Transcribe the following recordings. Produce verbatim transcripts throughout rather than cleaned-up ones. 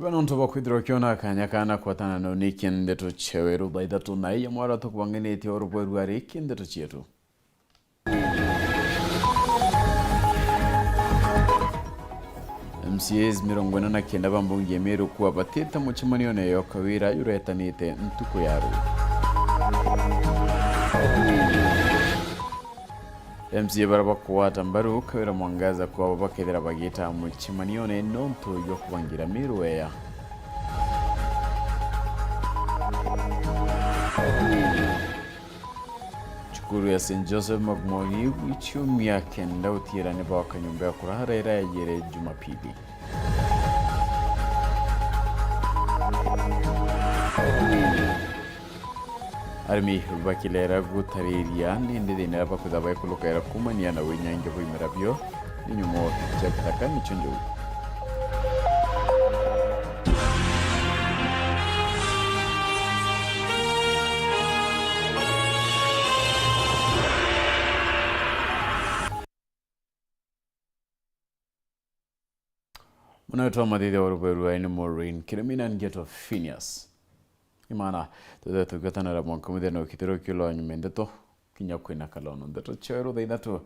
Iba nontu bwa kwithirwa ukiona kanya kana kwatana na uniki ndeto cia weru thaa ithatu na iya mwara tukubanganitie oro bweru ari iki ndeto cietu. M C As mirongo ina na kenda ba mbunge ya Meru kuabatite mucemanione yo Kawira juretanite ntuku ya ruu. M C A bara bakugwata mbaru Kawira Mwangaza kwabo bakethira bagita mucemanione nontu jwa kubangira Meru weya. Cukuru ya Saint Joseph Magmoni gwi ciumia kenda utiira ni bawaka nyomba ya kurara ira yajire Jumapili. Arimi bakirera gutariria nindi thina iria bakwithirwa baikulukaira kuumania na winyangia bwa imera bio ni nyumo cia kithaka nicio njou. Muna wetu wa mathithia wa rubeu rwa ni Maureen Kirimi na ngeto Phineas. Imana, tuthe tukitanira mwanka muthenya ukithirwa kiulo nyuma ndeto kinya kwina kalono. Ndeto cia weru thaa ithatu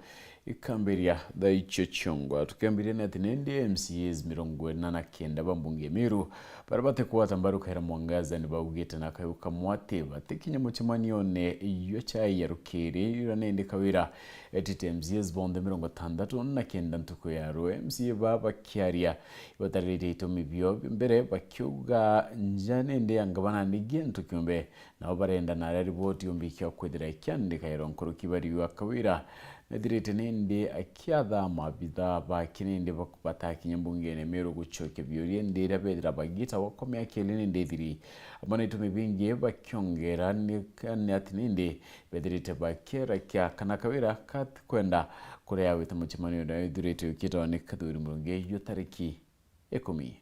ikambiria thaa icio ciongwa. Tukiambiria ni ati nindi M C As mirongo ina na kenda ba mbunge ya Meru bara batikugwata mbaru Kawira Mwangaza ni baugite na kayu kamwe ati batikinya mucemanione jwa chai ya rukiri, ira nindi Kawira etite M C As bonthe mirongo itandatu na kenda ntuku ya ruu. M C A ba bakiaria ibatariritie itumi bio mbere bakiuga nja nindi ya ngavana ni gintu kiumbe. Nao barenda naria riboti yumbikia kwithira ikiandikairwa nkuruki bariua Kawira nethirite nindi akiatha maabitha bake nindi bak-, batakinya mbungene Meru gucokia biuria indi iria bethira bagita wakomea kiri nindi ithiri. Amwe na itumi bingi bakiongera ni, ni ati nindi bethirite bakierakia kana Kawira katikwenda kuria wita mucemanio uria withirite ukitwa ni Kathuri Murungi yo tariki ikumi.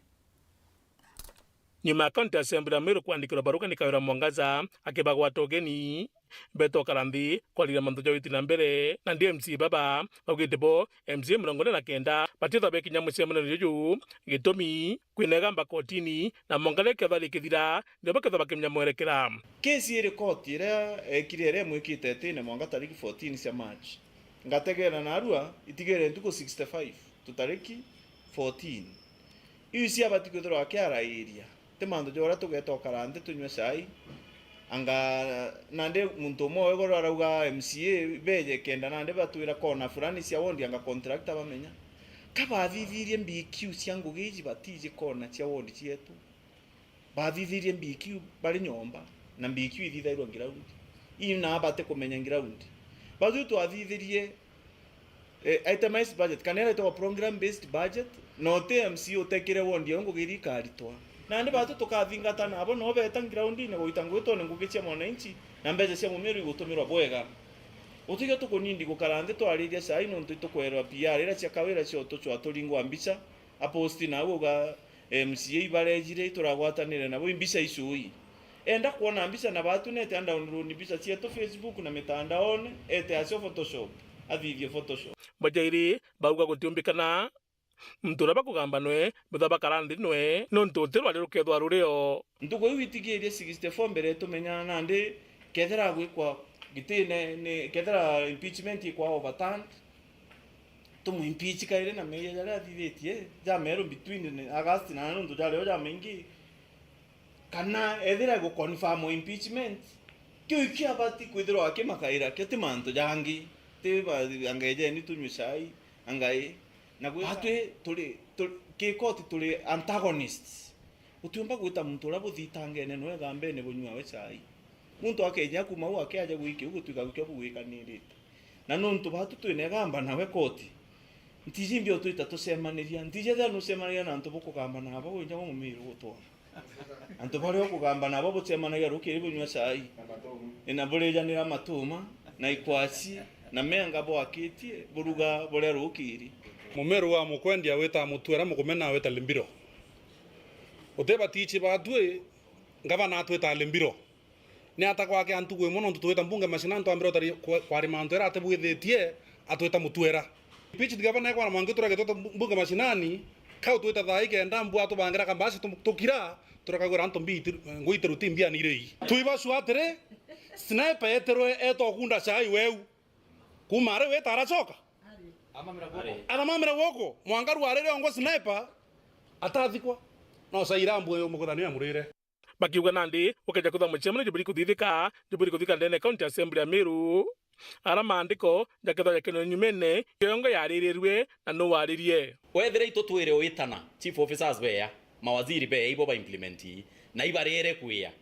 Nyuma ya County Assembly ya Meru kwandikirwa baruga ni Kawira Mwangaza akibagwata ugeni, beeta ukara nthi kwariria mantu ja witi na mbere, na ndi M C A baba baugite bo M C A mirongo ina na kenda batitha bekinya mucemanio juju, gitumi kwina igamba kotini na mwanka riria kethwa rikithira ndio bakethwa bakimenya mwerekera. Kesi iri koti iria ekire iria imwikite itine mwanka tariki fourteen cia March. Ngategera narua itigere ntuku sixty-five tu tariki fourteen. Iu ciabati kwithirwa akiarairia, ti mantu ja uria tugeta ukara nthi tunywe cai. Anga nandi muntu umwe wa iguru arauga M C A beje kenda nandi batwira kona fulani cia ward anga contractor bamenya. Ka bathithirie B Q cia ngugi iji batiji kona cia ward cietu. Bathithirie B Q bari nyomba, na B Q ithithairwa ground. Ii na bati kumenya ground. Batwi twathithirie, eh, itemized budget, kana iria itagwa program based budget, na uti M C A utekire ward yao ngugi iria ikaritwa. Nandi batwi tukathingata nabo, no beta groundine gwita ngugi twone ngugi cia mwananchi, na mbeca cia mumiru igutumirwa bwega. Utige tukunindi gukara nthi twariria cai, nontu itukwerwa P R iria cia Kawira cio tucwa turingwa mbica, aposti nau uga, M C A ibarejire ituragwatanire nabo imbica icui. Enda kwona mbica na batu nete a download mbica cietu Facebook na mitandaone, ete acio Photoshop, athithie Photoshop. Bajairi bauga gutiumbikana muntu uria bakugamba nwe, bethwa bakara nthi nwe, nontu uti rwari rukethwa ruri o. Ntuku iu itigirie sixty-four mbere tumenyana nandi kethira gwikwa gitine ni kethira impeachment ikwa overturned, tumu impeach kairi na meeyia jaria athithitie ja meru between August na nontu jari o jamaingi, kana ethira gu confirm impeachment, kiu ikio abati kwithirwa akimakaira kio, ti mantu jangi, ti ba-, anga ejeni tunywe cai, anga i. Na gwi-, atwi turi, turi, ki koti turi antagonists. Utiumba gwita muntu uria buthitangene nwe gambene bunywawe cai. Muntu akeja kuma au akeaja gwiki u gutwika gukio bugwikanirite. Na nontu batu twina igamba nawe koti, ntiji mbio twita tucemaniria, ntiji ethira nucemanagia na antu bukugamba nabo winja bo mumiru gutwona. Antu baria ukugamba nabo bucemanagia rukiri bunywa cai, na burijanira matuma, na ikwaci, na menga bwakitie, buruga buria rukiri. Mumiru wa mukwendia wita mutwera mukumena wita limbiro. Uti batichi batwi, ngavana atwita limbiro. Ni ata gwake antugu imwe nontu twita mbunge mashinani twambire utari kwa-, kwarima antu era atibwithitie atwita mutwera. Pitch gavana ekwana mwangi turage twita mbu-, mbunge mashinani, Kau twita thaa ikenda mbua tubangira kambasi tu-, tukira, turakagwira antu mbi iti-, ngui itiru ti mbia ni iri ii. Twiba sure atiri, sniper etirwe etokunda chai weu. Kuma ari wita aracoka? Aramamira guku, mwanka rwarire ongo sniper atathikwa. No saira mbue mukuthanio ya murire. Bakiuga nandi, gukeja kwithwa mucemanio juburi kuthithika, juburi kuthika ndene County Assembly ya Meru, ara maandiko jakethwa jakinwe nyumene, kiongo yaririrue na nu waririe. Wethira itu twire witana, chief officers beya, mawaziri beya, ibo ba implement ii, na ibarere kwia.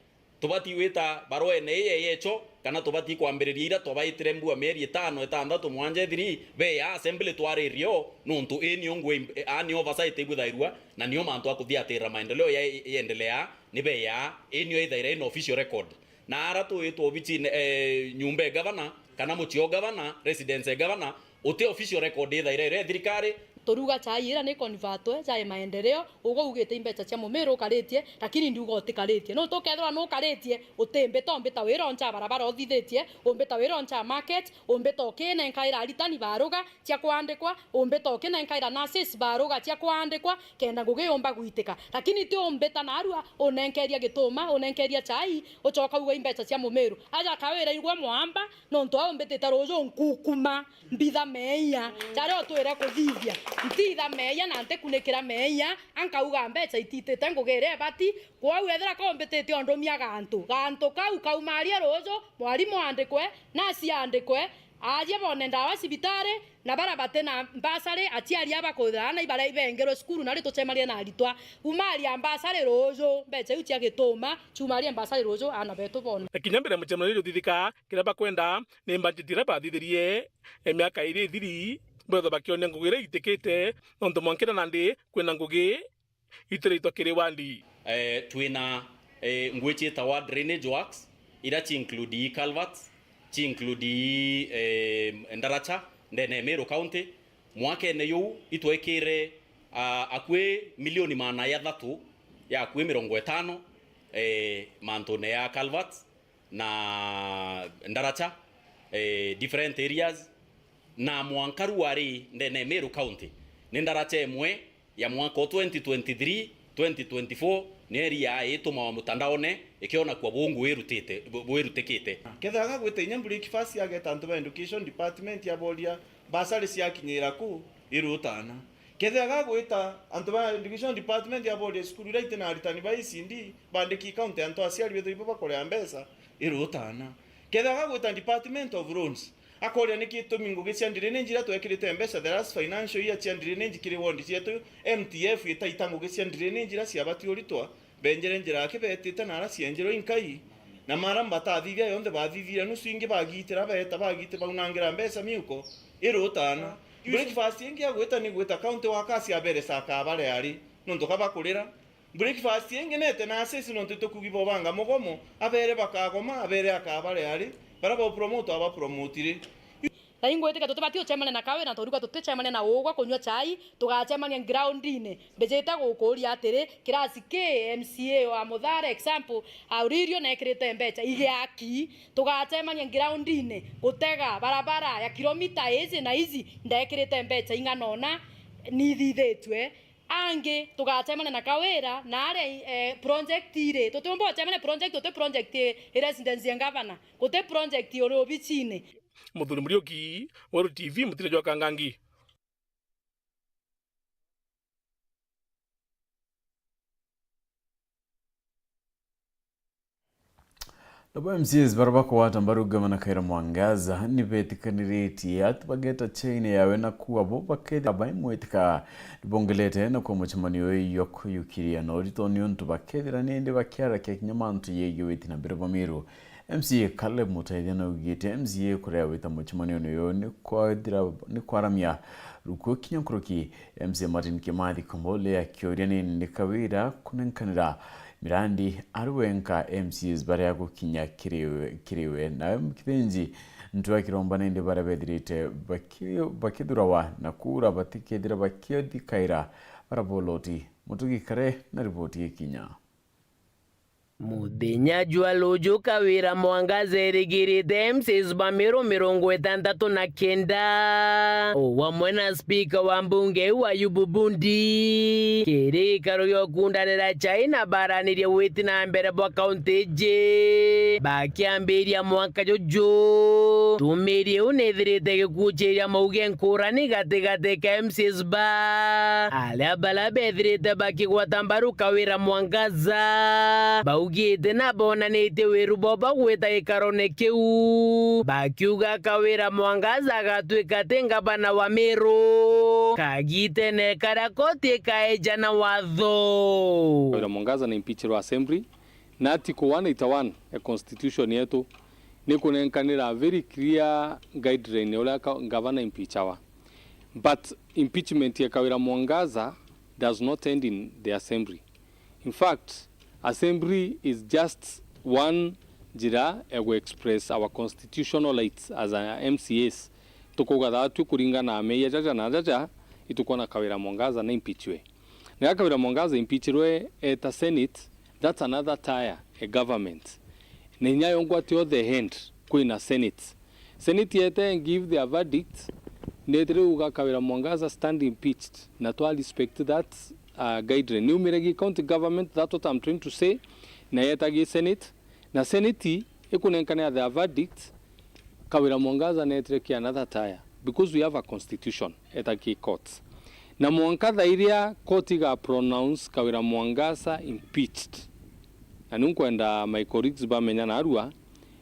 Tubati wita barwene ii yecho, kana tubati kwambiriria ira twabaitire mbua mieri itano, itantatu, mwanja, ithiri, beya assembly twaririe o, nuntu ii nio ngui, aa nio oversight ibwithairua, na nio mantu a kuthiatirira maendeleo ya, yendelea, ni beya, ii nio ithaira ina official record. Na ara twitwa obichine, eh, nyumba e gavana, kana mucii o gavana, residence e gavana, uti official record ithaira iri e thirikari. Turuga chai ira ni convertwe, chai maendeleo, ugo ugite imbecha cia mumiru ukaritie, lakini ndiuga utikaritie. Nuntu ukethirwa nukaritie, utimbita umbita wira oncha barabara uthithitie, umbita wira oncha market, umbita ukinenkaira aritani baruga cia kwandikwa, umbita ukinenkaira nurses baruga cia kwandikwa, kenda ngugi yumba gwitika. Lakini ti umbita narua unenkeria gituma, unenkeria chai, ucoka uga imbecha cia mumiru. Aja kawira igwe mwamba, nontu au mbitite ruju nkukuma, mbitha meeyia, jaria utwire kuthithia. Ntitha meeyia na ntikunikira meeyia, ankauga mbecha ititite ngugi iria ibati. Kwou ethira ko mbitite undumia gantu, gantu kau kaumarie ruju, mwarimu andikwe, nasi andikwe, aajie bone ndawa cibitari, na bara bati na mbasari, aciari aba kwithira aana ibara ibengerwe cukuru, nari tucemanie na aritwa. Umaria mbasari ruju, mbecha iu cia gituma, ciumarie mbasari ruju, aana betu bone. Na kinya mbere mucemanio juthithika, kiria bakwenda ni mbanjeti iria bathithirie, e miaka iiri ithiri, bethwa bakionia ngugi iria iitikite, nontu mwankira nandi kwina ngugi itiritwa kiri wandi. Eh, twina, eh, ngui ciitawa drainage works, iria ci include culverts, ci include, eh, ndaracha ndene ya Meru County. Mwakene juu itwekire, ah, akui milioni maana ya thatu ya akui mirongo itano, eh, mantune ya culverts na ndaracha, eh, different areas, na mwanka ruari ndene Meru County, ni ndaracha imwe ya mwaka o twenty twenty-three, twenty twenty-four, ni eri ya itumawa mutandaone, ikionakua bungu wirutite, bu-, bwirutikite. Kethira gagwita inya breakfast ageta antu ba education department aboria basari ciakinyira ku, irutana. Kethira gagwita antu ba education department aboria cukuru iria iti na aritani ba E C D, bandiki county antu aciari bethu ibo bakorea mbeca, irutana. Kethira gagwita department of roads, akoria niki gitumi ngugi cia drainage iria twekirite mbeca the last financial year cia drainage kiri ward cietu, M T F itaita ngugi cia drainage iria ciabati uritwa, benjere njira aki betite na aria cienjerwe inkai, na mara batathithia yonthe bathithire nusu ingi bagitira beta bagite baunangira mbeca miuko, irutana. Breakfast ingi agwita ni gwita county workers abere saa kabare ari, nontu ka bakurira. Breakfast ingi nete na assess nontu itukugi bobanga mugomo, abere bakagoma, abere akabare ari, bara ba promote aba promote ri. Na ingwitikia tutibati ucemania na Kawira, na turuga tuticemania na ugwa kunywa chai, tugacemania groundine. Mbijite gukuria atiri, kirasi ki M C A wa Muthara example, auririo na ekirite mbecha igiaki, tugacemania groundine, gutega barabara ya kilomita ici na ici, ndekirite mbecha ing'ana ona, nithithitue. Angi tugacemania na Kawira na aria, eh, project iri. Tutiumba ucemania project, uti project i residence ya governor. Guti project uri obichine. Muthuri Muriuki, Weru T V, mutire jwa Kangangi. Nabo M C As baria bakugwata mbaru gavana Kawira Mwangaza ni betikaniritie ati bageta chaine yawe na kuuga bo bakethira baimwitika. Nibongelete na kwa mucemanio uyu jwa kuyukiria na urito niuntu bakethira nindi bakiarakia kinya mantu yegie witi na mbere bwa Miru. M C A Caleb Mutethia naugite M C A kuria wita mucemanione uyu ni kwathira, ni kwaramia rukuo kinya nkuruki. M C A Martin Kimathi Kombole akiuria nindi Kawira kunenkanira mirandi ari wenka M C As baria gukinya kiri we, kiri we. Nawe Mukithinji Ntwea Kiromba nindi baria bethirite baki-, bakithurawa na kura batikethira bakithikaira bara boloti. Mutugi Kare na riboti ikinya. Muthenya jwa ruju Kawira Mwangaza erigirite M C As ba Meru mirongo itantatu na kenda, o wamwe na spika wa mbunge iu Ayubu Bundi, kiri gikaro gia ukundanira chai na baranirie witi na mbere bwa kaunti iji. Bakiambiria mwaka juju, tumiri iu nithirite gikuchiria mauge nkurani gatigati ka M C As ba aria bara bethirite bakigwata mbaru Kawira Mwangaza. Baugite na bonanitie wiru bwao bwa gwita gikarone kiu, bakiuga Kawira Mwangaza agatuika ti ngavana wa Meru kagitene karia koti ikaeja na watho. Kawira Mwangaza na impeachirwe assembly, na article one eighty-one ya constitution yetu ni kunenkanira very clear guideline ya uria ka-, ngavana impeachawa. But impeachment ya Kawira Mwangaza does not end in the assembly. In fact, assembly is just one njira ya gu express our constitutional rights as a M C As. Tukuuga thatwi kuringana na meeyia jaja na jaja, itukwona Kawira Mwangaza na impeachwe. Na Kawira Mwangaza impeachirwe eta Senate, that's another tire a government. Na inya yongwa tio the end kwina Senate. Senate yete and give their verdict, netire uga Kawira Mwangaza stand impeached, na twa respect that, uh, guideline. Niumire gi county government, that's what I'm trying to say, na yeta gi Senate, na Senate ikunenkana their verdict, Kawira Mwangaza netire ki another tire, because we have a constitution, eta ki court. Na mwanka thaa iria court iga pronounce Kawira Mwangaza impeached. Na niu nkwenda my colleagues bamenya narua,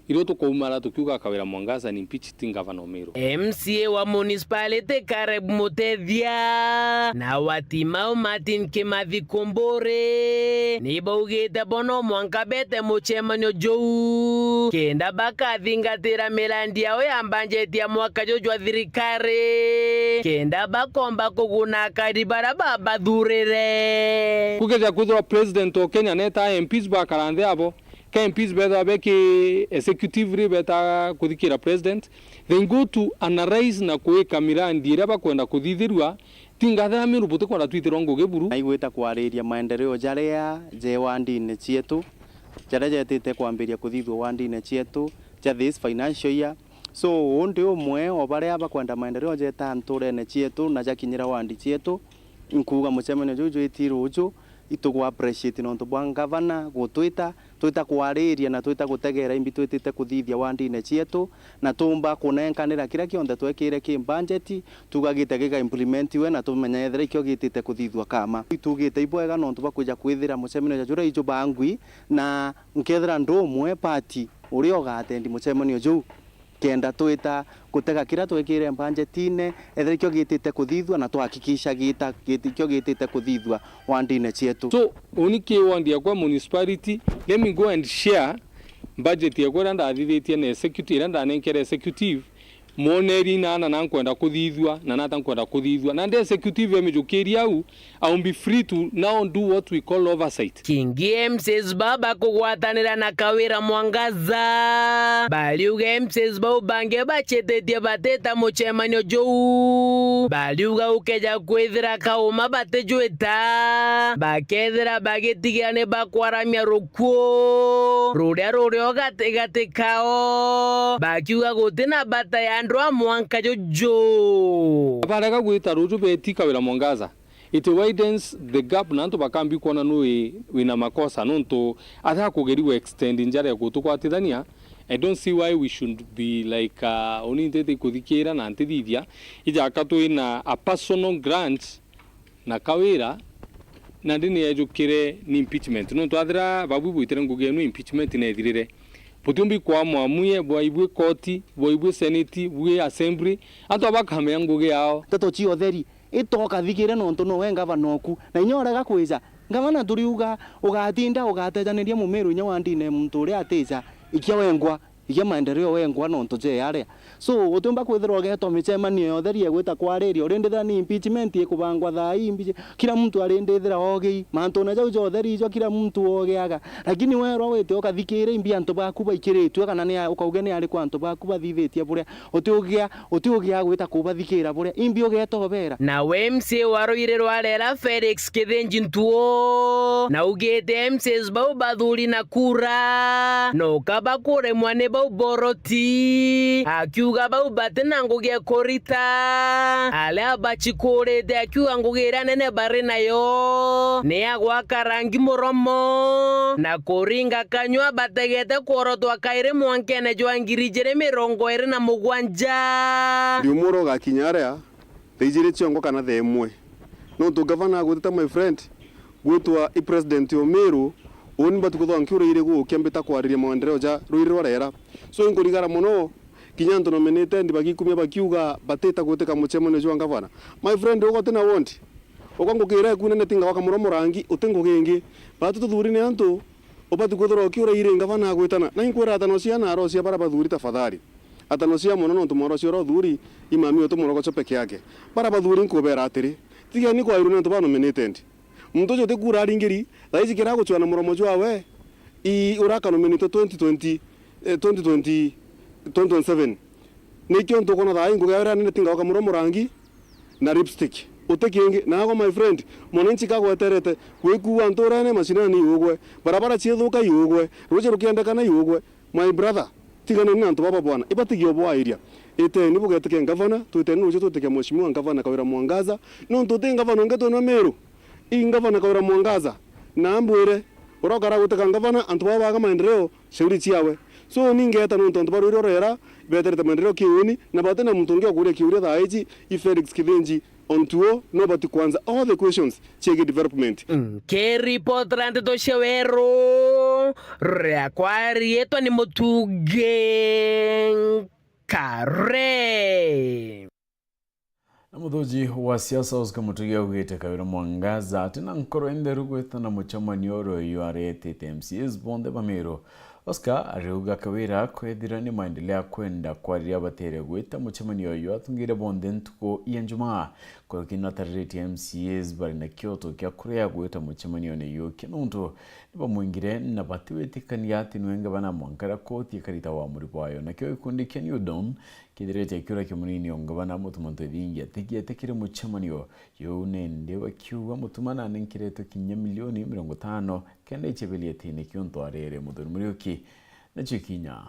irio tukuumara tukiuga Kawira Mwangaza ni impeached, ti ngavana o Meru. M C A wa municipality Caleb Mutethia na wa Timau Martin Kimathi Kumburi ni baugite bo no mwanka bete mucemanio juu kenda bakathingatira mirandi yao ya mbanjeti ya mwaka juu jwa thirikari, kenda bakomba kuguna akari bara babathurire. Kugeja kwithirwa president o Kenya neta M Ps bakara nthi abo, ka M Ps bethirwa beki executive ri beta kuthikira president, they go to analyze na kuika mirandi iria bakwenda kuthithirua. Tingathira Meru butikwenda twithirwa ngugi buru. Naigwita kwariria maendeleo jaria je wandine cietu, jaria jetite kwambiria kuthithua wandine cietu ja this financial year. So, undi umwe o baria bakwenda maendeleo jeta nturene cietu na jakinyira wandi cietu, nkuuga mucemanio juu jwiti ruju, itugu appreciate nontu bwa ngavana gutwita, twita kwariria na twita gutegera imbi twitite kuthithia wandine cietu, na tuumba kunenkanira kiria kionthe twekire ki mbanjeti, tugagite giga implementiwe na tumenye ethira ikio gitite kuthithua kama. Itugite ibwega nontu bwa kwija kwithira mucemanio ja juria ijubangwi, na nkethira ndi umwe party uria ugatendi mucemanio juu, kenda twita gutega kiria twekire mbanjetine, ethira ikio gitite kuthithua na twahakikisha gita, giti-, ikio gitite kuthithua wandine cietu. So, uni ki wandi yakwa municipality, let me go and share budget yakwa iria ndathithitie na executive, iria ndanenkere executive, mwonerie ina ana na nkwenda kuthithua, na nata nkwenda kuthithua. Na ndi executive emijukirie au, I will be free to now do what we call oversight. Kingi M C As baba kugwatanira na Kawira Mwangaza bariuga M C As bau bangi bachititie batita mucemanio juu. Bariuga ukeja kwithira kauma batijwita, bakethira bagitigira ni bakwaramia rukuo ruria ruri o gatigati kao, bakiuga guti na bata ya andu a mwanka juju. Barega gwita ruju beti Kawira Mwangaza. It widens the gap na antu bakambi kwona nu wi-, wina makosa nontu athea kugeri gu extend njara ya gutukwatithania. I don't see why we should be like, uh, uni ntiti kuthikira na ntithithia. Ijaka twina a personal grudge na Kawira, na ndi ni ejukire ni impeachment. Nontu athira babu bwitire ngugi yenu impeachment nethirire. Butiumbi kwamwa mwie bwa ibwe koti, bwa ibwe senate, bwe assembly, antu abakamea ngugi yao. Nteto cia utheri, itoka thikire nontu nowe ngavana oku. Na inya urega kwija, ngavana turiuga ugatinda ugatejaniria mumiru inya wa ndine muntu uria atija, ikia wengwa. Igia maendeleo wengwa nontu je aria. So, utiumba kwithirwa ugetwa micemanio ya utheri egwita kwariria, urindithira ni impeachment ikubangwa thaa ii, impeach-, kila muntu arindithira ogi. Mantune jau ja utheri ijo kila muntu ogiaga. Lakini werwa wite ukathikira imbi antu baku baikiritue, kana ni a-, ukauga ni ariku antu baku bathithitie buria, utiugia, utiugia gwita kubathikira buria, imbi ugeta ubera. Nawe M C A wa Ruiri rwa Rera Felix Kithinji Ntuo, naugite M C As bau bathuri na kura, noka bakuremwa ni bau boroti, akiuga bau bati na ngugi ya kurita, aria bacikurite, akiuga ngugi iria nene bari nayo ni ya gwaka rangi muromo na kuringa kanyua bategete kworotwa kairi mwankene jwa ngiri ijiri mirongo iri na mugwanja. Riumuro ugakinya aria, thaa ijiri ciongo kana thaa imwe. Nontu gavana agwitite, my friend, gwitwa i president o Meru, uni mbati kwithirwa nkiura iri gukia mbita kwariria maendeleo ja Ruiri rwa Rera. So, inkurigara mono, kinya antu nominated bagikumia bakiuga batita gwitika mucemanio jwa gavana. My friend, ugo tina wondi. Ugo ngukira eku nene tinga gwaka muromo rangi, uti ngugi ingi. Batu tuthuri ni antu, ubati kwithirwa ukiura iri gavana agwitana. Na inkwira atano cia na arocia bara bathuri tafadhali. Atano cia mono nontu mwarocia uria uthuri, imami uti murogoco peke yake. Bara bathuri nkubera atiri, tigeni kwairwa ni antu ba nominated. Muntu ucio uti kura aringiri, thaa iji kira agucua na muromo jwawe, i, uria akanominitwe twenty twenty, eh, twenty twenty, twenty twenty-seven. Nikio ntukwona thaa ii ngugi yawe iria nene tinga gwaka muromo rangi na lipstick. Uti kingi. Nago, my friend, mwananchi kagweterete, gwikua nturene, macinani iugwe, barabara ciithuka iugwe, ruji rukiendekana iugwe. My brother, tiganeni na antu baba bwana, ibatigie ubwairia. Iteni bugetike ngavana, twiteni rucio twitike mheshimiwa ngavana Kawira Mwangaza, nontu uti ngavana ungi twina Meru. I ngavana Kawira Mwangaza, na ambwire, urokara guteka ngavana, antu baba baga maendeleo, shauri ciawe. So, ningeta nontu antu ba Ruiri rwa Rera beterete maendeleo kiuni, na bati na muntu ungi okuria kiuria thaa iji, i Felix Kithinji, Ontuo, nobati kwanza all the questions ciegii development. Nkiripotera ndeto cia weru, riakwa riitwa ni Mutungi Nkare. Na muthuji wa siasa Oscar Mutugi augite Kawira Mwangaza ati na nkoro intheru gwitana mucemanio uria uyu aretite M C As bonthe ba Meru. Oscar ariuga Kawira kwethira ni maendelea kwenda kwariria abatere gwita mucemanio uyu atungire bonthe ntuku ya Njumaa. Kwakina atariritie M C As bari na kioto kia kuria gwita mucemanione uyu kia nontu ni bamwingire na batiwitikania ati niwe ngavana mwanka aria koti ikarita wamuri bwayo. Nakio gikundi kia New Dawn kithirite kiuria kia munini o ngavana Mutuma Ntwethingia atigiete kiri mucemanio juu, nindi bakiuga Mutuma nanenkeretwe kinya milioni mirongo itano kenda iceberie atini kiuntu arere Muthuri Muriuki. Nacio kinya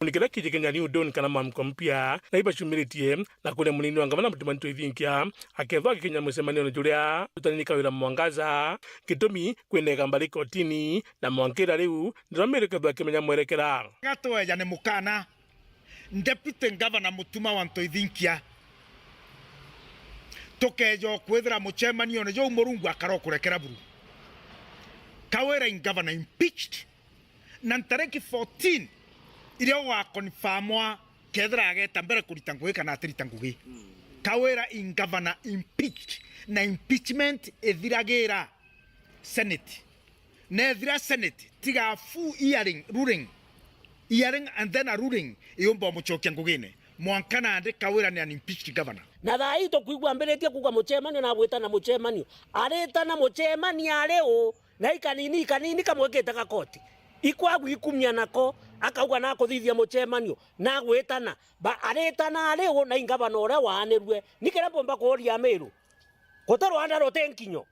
Ni kiria kiji Kenya New Dawn kana mwamko mpya, na ibacumiritie na kuria munini wa ngavana Mutuma Ntwethingia akethwa agikinya mucemanione juria utanini Kawira Mwangaza. Gitumi kwina igamba ri kotini, na mwankira riu ndiromire kethwa akimenya mwerekera. Gatweja ni mukana. Deputy Governor Mutuma wa Ntoithinkia, tukeeja o kwithira mucemanione juu Murungu akarokurekera buru. Kawira in Governor impeached, na ntariki fourteen iria ugakonfamwa kethira ageta mbere kurita ngugi kana atirita ngugi. Kawira in Governor impeached, na impeachment ithiragira Senate. Nethira Senate, tiga a full hearing, ruling, hearing and then a ruling, yumba umucokia ngugine. Mwanka nandi Kawira ni an impeached governor. Na thaa ii tukwigua ambiritie kuuga mucemanio na agwitana mucemanio. Aritana mucemanio ari u, na ikanini, ikanini kamwikite gakoti. Ikwagwa ikumia nako, akauga na akuthithia mucemanio, na agwitana. Ba, aritana ari u, na ingavana uria waanirue. Ni kiria mpomba kuuria Amiru. Guti rwanda ruti nkinyo.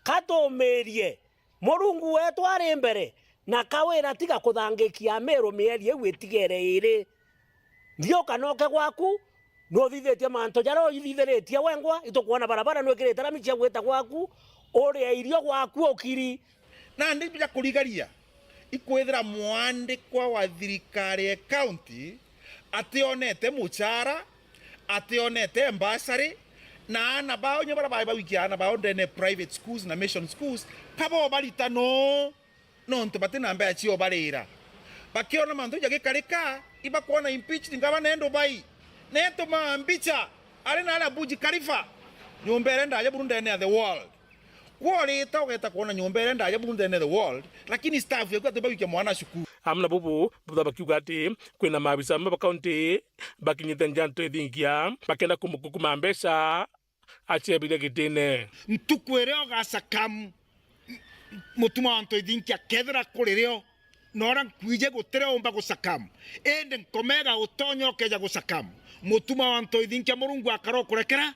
Katumirie. Murungu wetu ari mbere, na Kawira tiga kuthangikia Amiru mieri iu itigere iri. Thiuka noke gwaku, nuthithitie mantu jaria uthithiritie wengwa, itukwona barabara nwikirite rami cia gwita gwaku, uria irio gwaku ukiri. Nandi bia kurigaria, ikwithira mwandikwa wa thirikari ya county ationete muchara, ationete bursary, na aana bao, inya baria bae bagwikia aana bao ndene private schools na mission schools, pabo barita no, nontu bati na mbeca cio barira. Bakiona mantu jagikarika, ibakwona impeached ngavana e Dubai. Netumaa mbicha, ari na aria Burj Khalifa, nyumba iria ndaja buru ndene ya the world. Kworita ugeta kwona nyumba iria ndaja buru ndene the world, lakini staff yaku ati bagwikia mwana cukuru. Amwe na bubu, butha bakiuga ati kwina maabisa amwe ba kaunti bakinyite nja Anto Ithingia bakenda kumukukuma mbeca acebire gitine. Ntuku iria ugacakamu Mutuma wa Anto Ithingia, kethira kuri rio, na uria nkwiji gutire umba gucakamu, indi nkomega utonya ukeja gucakamu, Mutuma wa Anto Ithingia, Murungu akara ukurekera,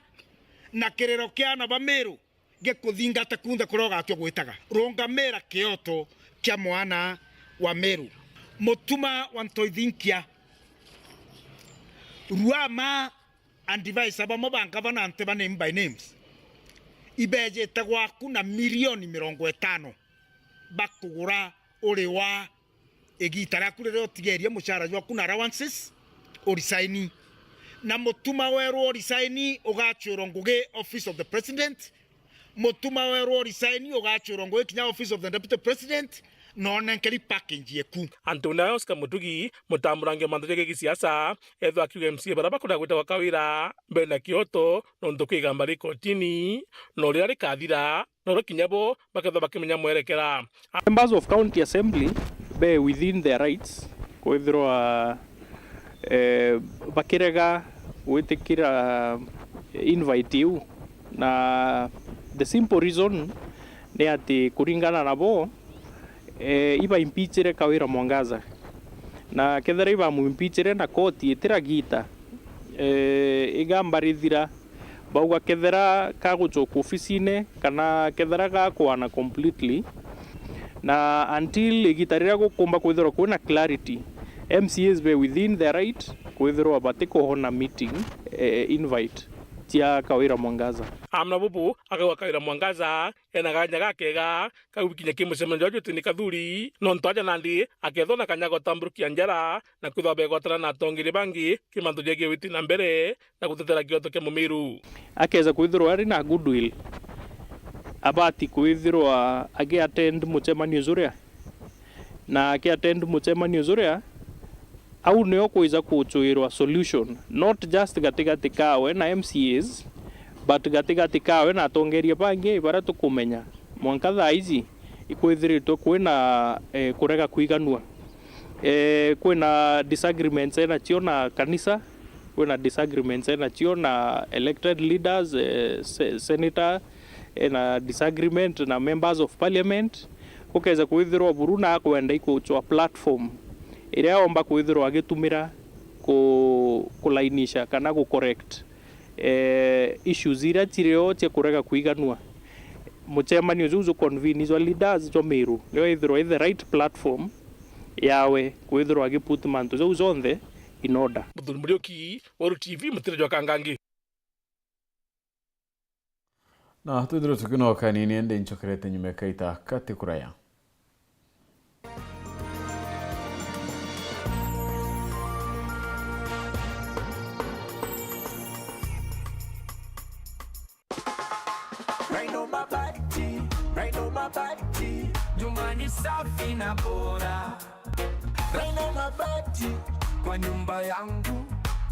na kiriro kia ana ba Miru gikuthingate kunthe kuria ugatua gwitaga. Rungamira kioto kia mwana wa Miru. Mutuma wa Anto Ithingia, rua ma advisor bamwe ba ngavana, ntiba name by names, ibejete gwaku na milioni mirongo itano bakugura uri wa igita riaku riria utigerie mucara jwaku na allowances, urisaini. Na Mutuma werwo urisaini, ugacwirwo ngugi office of the president. Mutuma werwo urisaini, ugacwirwo ngugi kinya office of the deputy president, na unenkeri package yeku. Antu na Oscar Mutugi, mutamburangi wa mantu ja gisiasa, ethwa akiuga M C A baria bakwenda gwitagwa Kawira, mbere na kioto, nontu kwi igamba ri kotini, na uria rikathira, norio kinya bo bakethwa bakimenya mwerekera. Members of County Assembly be within their rights kwithirwa, eh, bakirega gwitikira invite iu, na the simple reason ni ati kuringana na bo, eh, ibaimpeachire Kawira Mwangaza, na kethira ibamuimpeachire na koti itiragita, eh, igamba rithira, bauga kethira kagucoka ofisine kana kethira gakwana completely, na until igita riria gukumba kwithirwa kwina clarity, M C As be within their right kwithirwa batikuhona meeting, eh, invite cia Kawira Mwangaza. Amwe na bubu, akauga Kawira Mwangaza ena kanya gakega ka gwikinya ki mucemanio jwa Juti ni Kathuri, nontu aja nandi akethwa na kanya ga gutamburukia njara na kwithirwa begwatana na atongeria bangi ki mantu jegie witi na mbere na gutetera kioto kia Mumiru. Akeza kwithirwa ari na goodwill, abati kwithirwa agi attend mucemanio juria, na aki attend mucemanio juria, au nio kwija kucwirwa solution, not just gatigati kawe na M C As, but gatigati kawe na atongeria bangi baria tukumenya. Mwanka thaa iji ikwithiritwe kwina, eh, kurega kwiganua. Eh, kwina disagreements enacio na kanisa, kwina disagreements enacio na elected leaders, eh, se-, senator, ena disagreement na members of parliament, gukeza kwithirwa buru na akwenda ikucwa platform iria omba kwithirwa agitumira ku-, kulainisha kana gu correct, eh, issues iria cirio cia kurega kwiganua. Mucemanio juu ju convene jwa leaders jwa Miru nio ithirwa i the right platform yawe kwithirwa agi put mantu jau jonthe in order. Muthuri Muriuki, Weru T V, Mutire jwa Kangangi. Na twithirwe tukinoka nini, indi ncokerete nyuma ikaita kati kuraya. Rhino Mabati, Rhino Mabati, nyumba ni safi na bora. Rhino Mabati kwa nyumba yangu,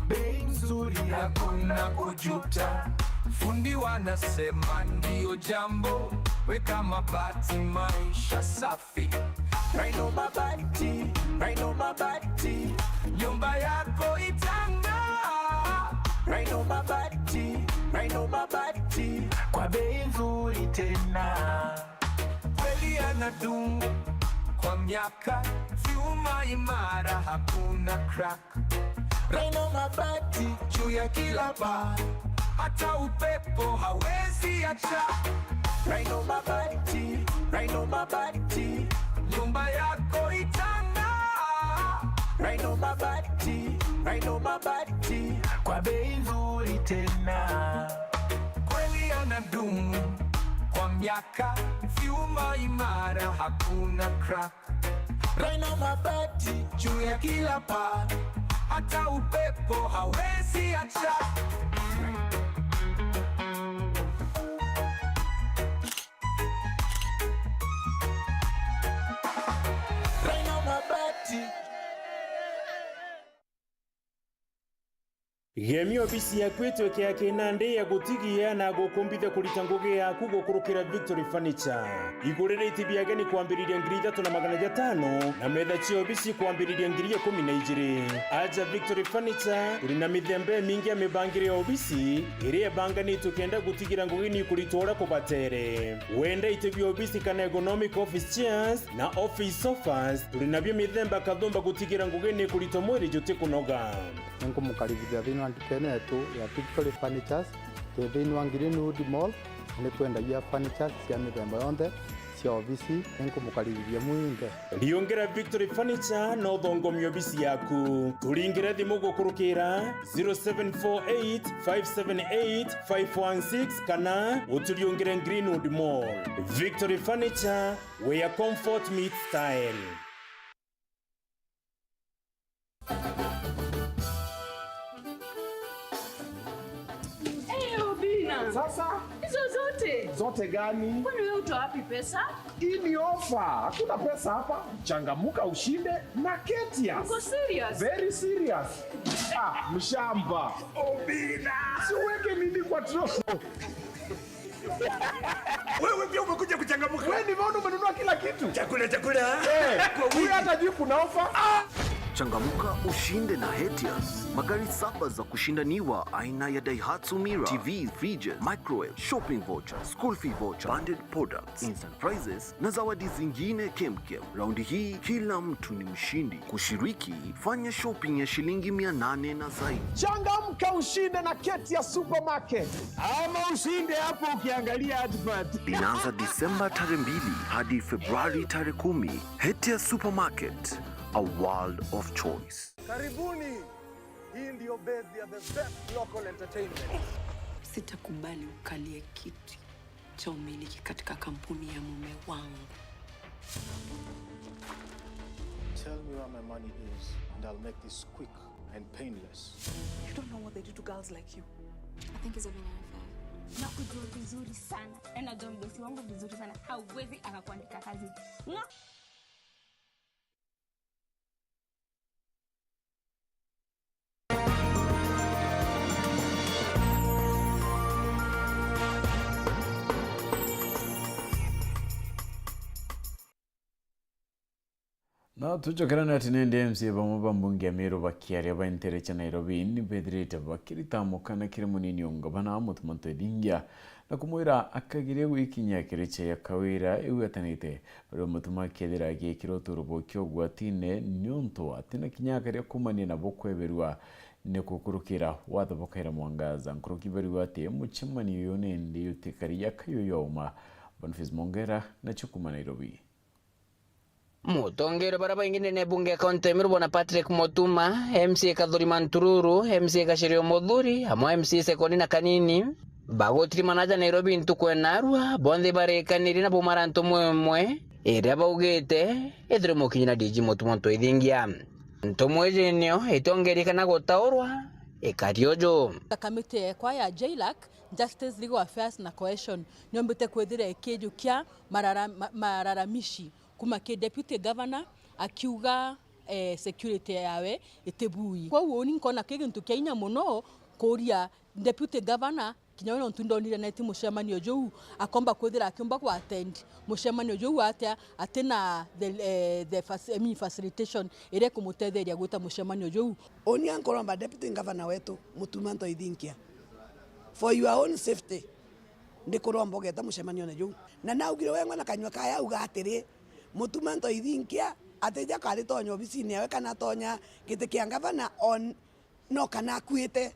bei nzuri, hakuna kujuta. Fundi wanasema ndio jambo, weka mabati, maisha safi. Rhino Mabati, Rhino Mabati, nyumba yako itang'aa. Rhino Mabati, Rhino Mabati, kwa bei nzuri tena. Kweli yanadumu kwa miaka, vyuma imara, hakuna crack. Rhino Mabati juu ya kila paa, hata upepo hawezi acha. Rhino Mabati, Rhino Mabati, nyumba yako itang'aa. Rhino Mabati, Rhino Mabati, kwa bei nzuri tena. Kweli yanadumu kwa miaka, vyuma imara, hakuna crack. Rhino Mabati juu ya kila paa, hata upepo hawezi acha. Rhino Mabati. Gemia obisi yaku itweke ya kinandi ya gutigia na gukumbithia kurita ngugi yaku gukurukira Victory Furniture. Igurira iti bia ageni kwambiriria ngiri ithatu na magana jatano na metha cia obisi kwambiriria ngiri ikumi na ijiri. Aja Victory Furniture, turi na mithemba imingi ya mibangire ya obisi iria ibanganitwe kenda gutigira ngugi ni kuritwa uria kubatere. Wenda iti bia obisi kana ergonomic office chairs na office sofas, turi nabio mithemba kathumba gutigira ngugi ni kuritwa mwiri jutikunoga. Ninkumukaribithia thiini wa ndukene yetu ya Victory Furnitures, twi thiini wa Greenwood Mall, na nitwendagia furnitures cia mithemba yonthe cia obisi. Ninkumukaribithia mwinthe. Riungira Victory Furniture na uthongomie obisi yaku. Turingire thimu gukurukira zero seven four eight five seven eight five one six kana uturiungire Greenwood Mall. Victory Furniture, where comfort meets style. Hey, Obina. Sasa? Hizo zote? Zote gani? Kwani wewe utoa wapi pesa? Hii ni ofa. Hakuna pesa hapa. Changamuka ushinde na Ketias. Uko serious? Very serious. Ah, mshamba. Obina. Si uweke nini kwa tro- Wewe pia umekuja kuchangamuka. Wewe nimeona umenunua kila kitu. Chakula, chakula. Eh, kwa huyu wingi. Hata juu kuna ofa. Changamuka ushinde na Hetias. Magari saba za kushindaniwa aina ya Daihatsu Mira, T V, fridges, microwave, shopping voucher, school fee voucher, bundled products, instant prizes na zawadi zingine kemkem. Raundi hii kila mtu ni mshindi. Kushiriki, fanya shopping ya shilingi mia nane na zaidi. Changamka ushinde na Ketia Supermarket. Ama ushinde hapo ukiangalia advert. Inaanza Disemba tarehe mbili hadi Februari tarehe kumi. Hetia Supermarket, a world of choice. Karibuni. Hii ndio base ya the best local entertainment. Sitakubali ukalie kiti cha umiliki katika kampuni ya mume wangu. Tell me where my money is and I'll make this quick and painless. You don't know what they do to girls like you. I think he's having an affair. Nakujua vizuri sana. Na najua mdosi wangu vizuri sana. Hawezi akakuandika kazi. Nga- Na tucokerane ati nindi M C A bamwe ba mbunge ya Meru bakiaria ba ntere cia Nairobi ni bethirite bakirita mukana kiri munini o ngavana Mutuma Ntwethingia na kumwira akagiria gwikinyia kiri cia kawira igwetanite baria Mutuma akethira agikira uturo bwa kiugwatine niuntu atina kinya akaria kumania nabo kweberua ni gukurukira watho bwa Kawira Mwangaza. Nkuruki iberua ati mucemanio uyu nindi utikari ya kayo ya uma. Boniface Mongera nacio kuma Nairobi. Mutongeria baria baingi ndene ya bunge ya kaunti ya Meru bwana Patrick Mutuma, M C A Kathuri Mantururu, M C A Gaciria Muthuri, amwe M C A Sekoni na Kanini, bagutirimana aja Nairobi ntuku ya narua, bonthe barikanirie na baumara ntumu imwe iria baugite ithire mukinyira D G Mutuma Ntwethingia. Ntumu iji nio itongeria kana gutaurwa ikari uju. Kamiti yekwa ya JLAC, Justice, Legal Affairs na Cohesion, niombite kwithira ikijukia marara-, ma-, mararamishi kuma ki Deputy Governor akiuga, eh, security yawe itibui. Kwou uni nkona ki gintu kia inya muno kuria Deputy Governor, kinya we nontu ndonire neti mucemanio juu, akomba kwithira akiumba ku attend mucemanio juu atia, atina the, eh, the fac-, I mean, facilitation iria ikumutetheria gwita mucemanio juu. Uni ankuromba Deputy Governor wetu, Mutuma Ntwethingia, for your own safety, ndikuromba ugeta mucemanione juu. Na naugire wengwa na kanyua kaya auga atiri, Mutuma Ntwethingia atija karitonya obisini yawe kana atonya giti kia ngavana on no kana akuite.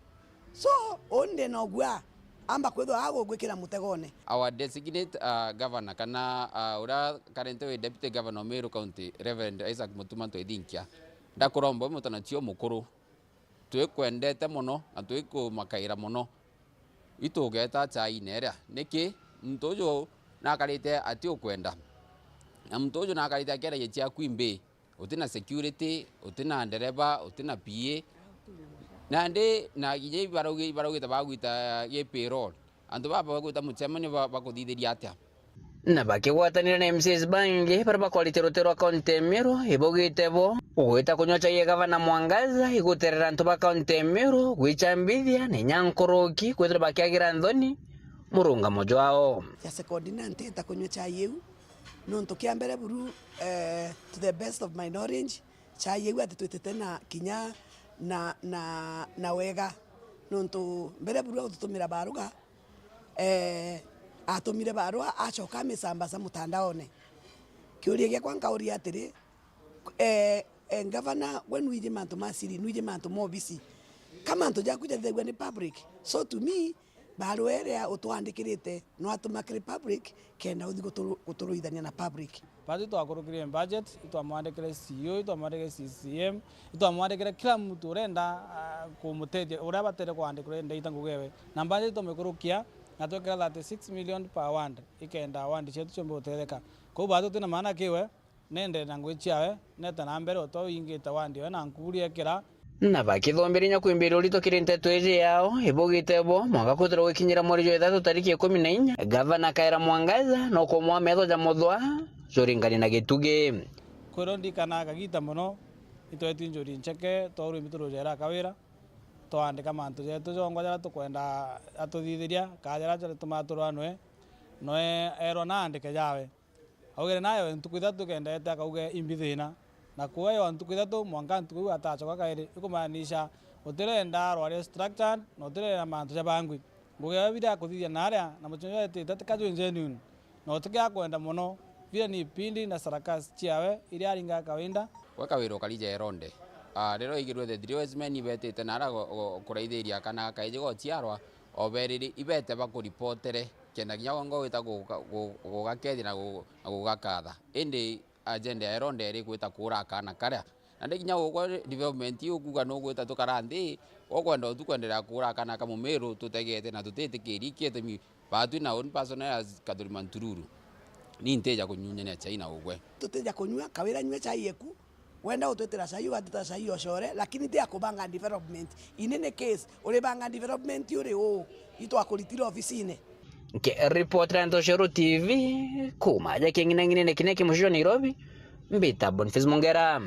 So, uni ndina ugua amba kwithwa agugwikira mutegone. Our designate, uh, governor kana, uh, uria currently wi deputy governor o Meru County, Reverend Isaac Mutuma Ntwethingia, ndakuromba wi mutanachio mukuru. Twikwendete mono na twikumakaira mono. Itugeta chaine iria. Niki? Muntu uju nakarite atiukwenda. Na muntu uju nakarite akiaragia ciaku imbi. Utina security, utina ndereba, utina P A. Nandi na kinya ibaraugi-, ibaraugite bagwita gi payroll. Antu baba bagwita mucemanio ba-, bakuthithiria atia? Na bakigwatanira na M C As bangi baria bakwarite rutere rwa kaunti ya Meru, ibaugite bo gwita kunywa chai ya gavana Mwangaza iguterera antu ba kaunti ya Meru gwicambithia na inya nkuruki kwithirwa bakiagira nthoni murungamo jwao. Ya sekondi na ntita kunywa chai iu, nontu kia mbere buru, eh, to the best of my knowledge, chai iu ati twitite na kinya na, na, na wega, nontu mbere buru agututumira baruga, eh, atumire barua acoka amisambaza mutandaone. Kiuria giakwa nkauria atiri, eh, eh, ngavana, we nwiji mantu ma siri, nwiji mantu ma obisi. Ka mantu jaku jathithagua ni public. So to me, barua iria utwandikirite, nwatuma kiri public, kenda uthi guturu-, guturuithania na public. Batu itwakurukire budget, itwamwandikire C E O, itwamwandikire C C M, itwamwandikire kila muntu urenda, ah, kumutethia, uria abatere kwandikirwa, ndeta ngugi ewe. Na budget itwamikurukia, na twekira thirty-six million per ward, ikenda ward cietu ciumbe gutetheka. Kwou batu tina maana kiwe, nende na ngugi ciawe, neta na mbere o ta uingite ward ewe na nkuri ekira. Na bakithombirinya kwimbiria urito kiri nteto iji yao, ibugite bo, mwanka kwithirwa gwikinyira mweri jwa ithatu tariki ikumi na inya, gavana Kawira Mwangaza no kumwa metho ja muthwa juringani na gitugi. Kwiro ndikanaga kagita mono, itwetwi njuri ncheke, twaurwa imbi turujera Kawira, twaandika mantu jetu jongwa jaria tukwenda atuthithiria, kaa jaria jatumaa turwa nwe, noe erwa na aandike jawe. Augire nayo ntuku ithatu ikendete, akauge imbi thina. Na kueyo ntuku ithatu, mwanka ntuku iu atacoka kairi, ikumaanisha utirenda arwari restructured, na utirenda mantu jabangwi. Ngugi yawe biria akuthithia naria, na muchenjo etite tika jwi genuine, na utikia kwenda mono, biria ni ipindi na sarakasi ciawe iria aringaga kawaida. Gwe Kawira ukari ja Eronde. Ah, riria waigirwe the three wise men ibetite nara go-, go-, kuraithiria kana kaiji gochiarwa, o beriri ibete bakuripotere, kenda kinya gwe ngo wita guka-, gu-, gugakethia na gu-, na gugakatha. Indi agenda ya Eronde iri gwita kuura kaana karia. Na ndi kinya gukwa development iu ukuuga nugwita tukara nthi, ukwenda utu kwenderea kuura kaana ka Mumiru tutegete na tutitikiri kietemi batwi na own personal as Kathuri Mantururu. Ni ntija kunyunyania chai na ugwe. Tutija kunyua, Kawira nyue chai yeku, wenda utwitira chai, ugatwitira chai ocore, lakini ti ya kubanga development. In any case, uribanga development uri uu? Itwakuritire ofisine. Nkiripotera Ntoshero T V, kuuma aja king'inang'inene kiria ki mucii jwa Nairobi, mbita Boniface Mungera.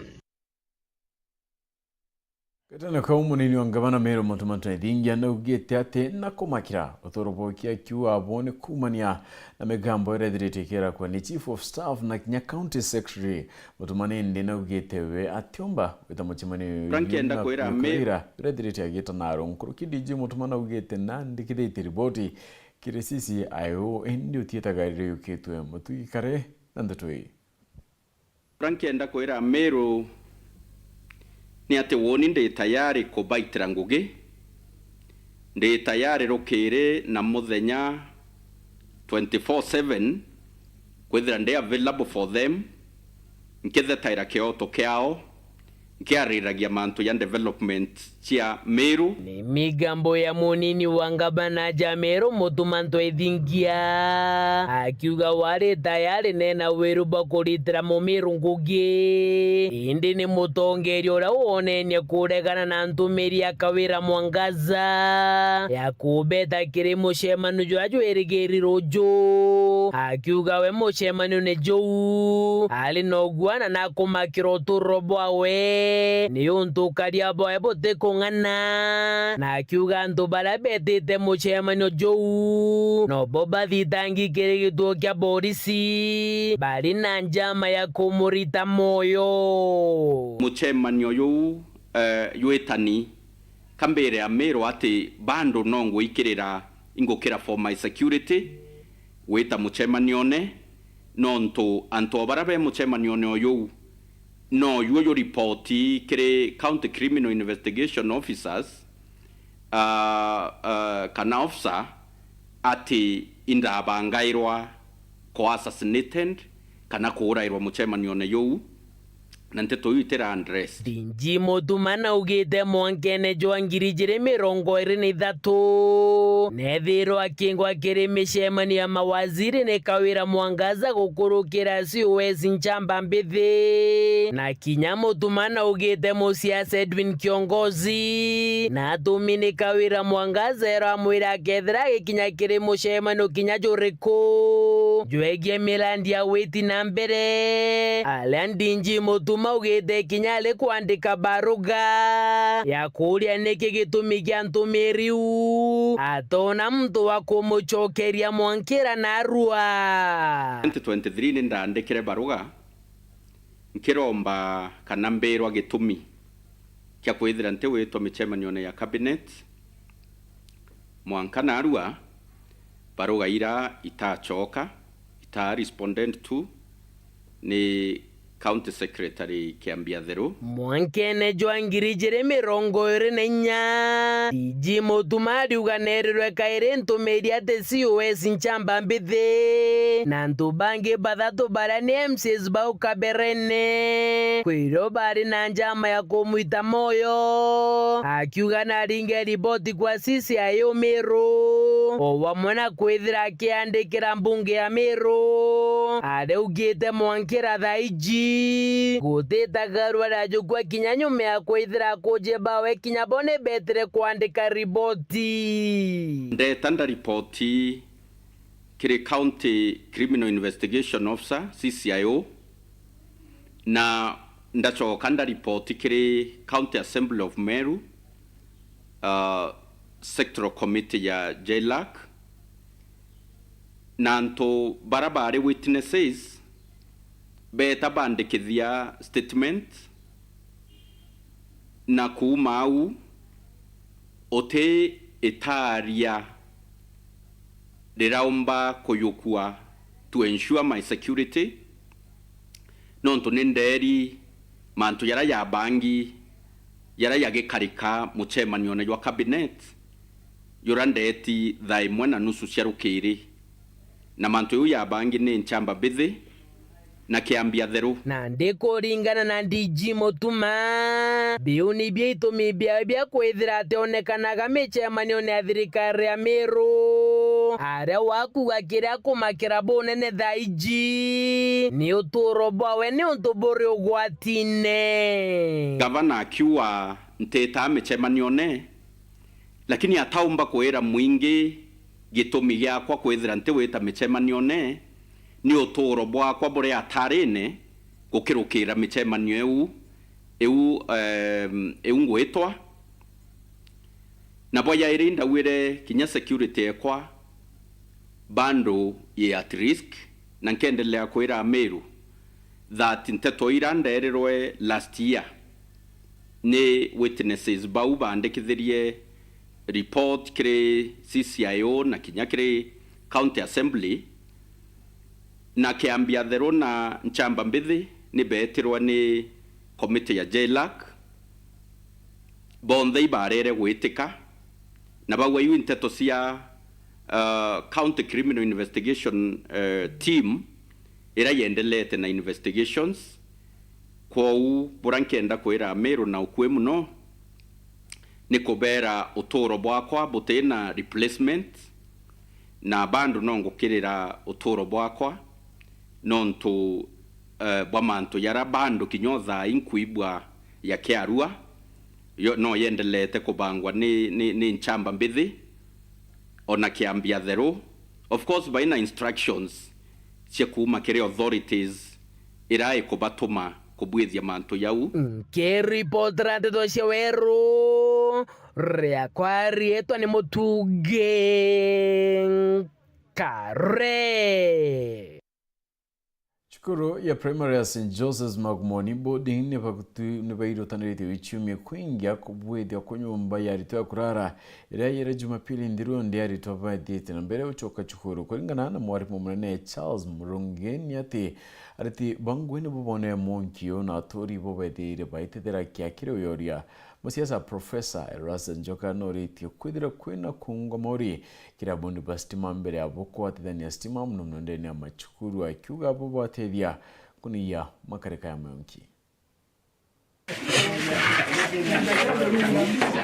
Gatene kau, munini wa ngavana Meru Mutuma Twethingia naugite ati na kumakira utoro bwa ukiaki wabo ni kuumania na migambo iria ithirite ikirakwa ni Chief of Staff na kinya County Secretary. Mutuma nindi naugite we atiumba gwita mucemanio Frank enda kwira Meru uria ithirite agita naro. Nkuruki D G Mutuma naugite na ndikithitie riboti kiri C C I O, indi utietaga riria yukitwe. Mutugi Kare na ndeto ii. Uria nkienda kwira Meru ni ati woni ndi tayari kubaitira ngugi, ndi tayari rukiri na muthenya twenty-four seven kwithira ndi available for them, nkithetaira kioto kiao, nkiariragia mantu ya development cia Meru. Ni migambo ya munini wa ngavana ja Meru Mutuma Ntwethingia, akiuga wari tayari nena wiru bwa kuritira Mumiru ngugi, indi ni mutongeria uria wonenie kuregana na ntumiri ya Kawira Mwangaza ya kubeta kiri mucemanio juria jwirigiri ruju, akiuga we mucemanione juu ari na uguana na kumakira uturo bwawe, ni untu ukaria bwawe butikung'ana, na akiuga antu baria betite mucemanio juu nobo bathitangi kiri gituo kia borisi bari na njama ya kumurita moyo. Mucemanio juu, eh, jwitani ka mbire ya Meru ati bado no ngwikirira, ingukira for my security gwita mucemanione, nontu antu o baria be mucemanione uyu no juo ju ripoti kiri County Criminal Investigation Officers, ah, ah, kana officer, ati indabangairwa ko assassinated kana kuurairwa mucemanione juu, na nteto iu itira address. Dinji Mutuma naugite mwankene jwa ngiri ijiri mirongo iri na ithatu, nethirwa akingwa kiri micemanio ya mawaziri ni Kawira Mwangaza gukurukira C O S Nchamba Mbithi, na kinya Mutuma naugite musiasa Edwin Kiongozi na atumi ni Kawira Mwangaza eramwira akethira agikinya kiri mucemanio kinya juriku, jwegie mirandi ya witi na mbere, aria D G Mutuma augite kinya ari kwandika baruga ya kuuria niki gitumi kia ntumiri iu atoona muntu wa kumucokeria Mwankira narua. Twenty twenty-three ni ndaandikire baruga nkiromba kana mbirwa gitumi kia kwithira ntiwitwa micemanione ya cabinet. Mwanka narua, baruga ira itacoka, ita responded to ni County Secretary Kiambiatheru. Mwankene jwa ngiri ijiri mirongo iri na inya, D G Mutuma ariuga neerirwe kairi ntumiri ati C O S nchamba mbithi, na antu bangi bathatu baria ni M Cs bau kaberene, kwiro bari na njama ya kumwita moyo, akiuga naringe riboti kwa C C I O Meru, o wamwe na kwithira akiandikira mbunge ya Meru. Ariugite Mwankira thaa iji gutitagarua rajukua kinya nyuma ya kwithira akuji bawe kinya bo ni betire kwandika riboti. Ndeta ndariboti kiri County Criminal Investigation Officer, C C I O, na ndacoka ndariboti kiri County Assembly of Meru, uh, Sectoral Committee ya JLAC, na antu bara bari witnesses beeta bandikithia statement, na kuuma au uti itaaria riraumba kuyukua to ensure my security, nontu ni ndeeri mantu jaria jabangi jaria jagikarika mucemanione jwa cabinet, juria ndeeti thaa imwe na nusu cia rukiri, na mantu jau jabangi ni nchamba mbithi na Kiambiatheru. Na ndi kuringana na D G Mutuma, biu nibio itumi biawe bia kwithira ationekanaga micemanione ya thirikari ya Meru, aria wakuga kiria kumakira bunene thaa iji ni utuuro bwawe niuntu buri ugwatine. Gavana akiuga ntitaa micemanione, lakini ataumba kwira mwingi gitumi giakwa kwithira ntiwita micemanione, ni utuuro bwakwa buri atarine gukirukira micemanio iu, iu, em, iu ngwitwa. Na bwa jairi ndauire kinya security ekwa bando i at risk, na nkendelea kwira Ameru that nteto ira ndeerirwe last year ni witnesses bau baandikithirie report kiri C C I O na kinya kiri County Assembly, na Kiambiatheru na nchamba mbithi ni beetirwe ni committee ya JLAC, bonthe ibareere gwitika, na bauga iu nteto cia, uh, County Criminal Investigation, uh, Team iria yendelete na investigations. Kwou buria nkenda kwira Ameru na ukui muno ni kubeera utuuro bwakwa buti na replacement, na bando no ngukirira utuuro bwakwa, nontu, eh, bwa mantu jaria bando kinya o thaa ii nkwigua ya Kiarua, yo, no yendelete kubangwa ni, ni, ni nchamba mbithi, ona Kiambiatheru. Of course, baina instructions cia kuuma kiri authorities iria ikubatuma kubwithia mantu jau. Nkiripotera nteto cia weru, riakwa riitwa ni Mutungi Nkare. Cukuru ya primary ya Saint Joseph's Magumoni Boarding ni bagutu-, ni bairutaniritie wichumia kwingia kubwithia kwa nyumba ya aritwa ya kurara iria yere Jumapili nthiru ndi aritwa bathiite na mbere gucoka cukuru. Kuringana na mwarimu munene Charles Murungi ni ati ariti ba ngugi nibo boonere mwonkio na aturi bo bethiire baitethera kia kiri uyoria. Musiasa Professor Erastus Njoka noritie kwithira kwina kuungwa mauri kiri abundi ba stima mbere ya bukwatithania stima muno muno ndene ya macukuru, akiuga abo batethia kuniia makarika ya mionki.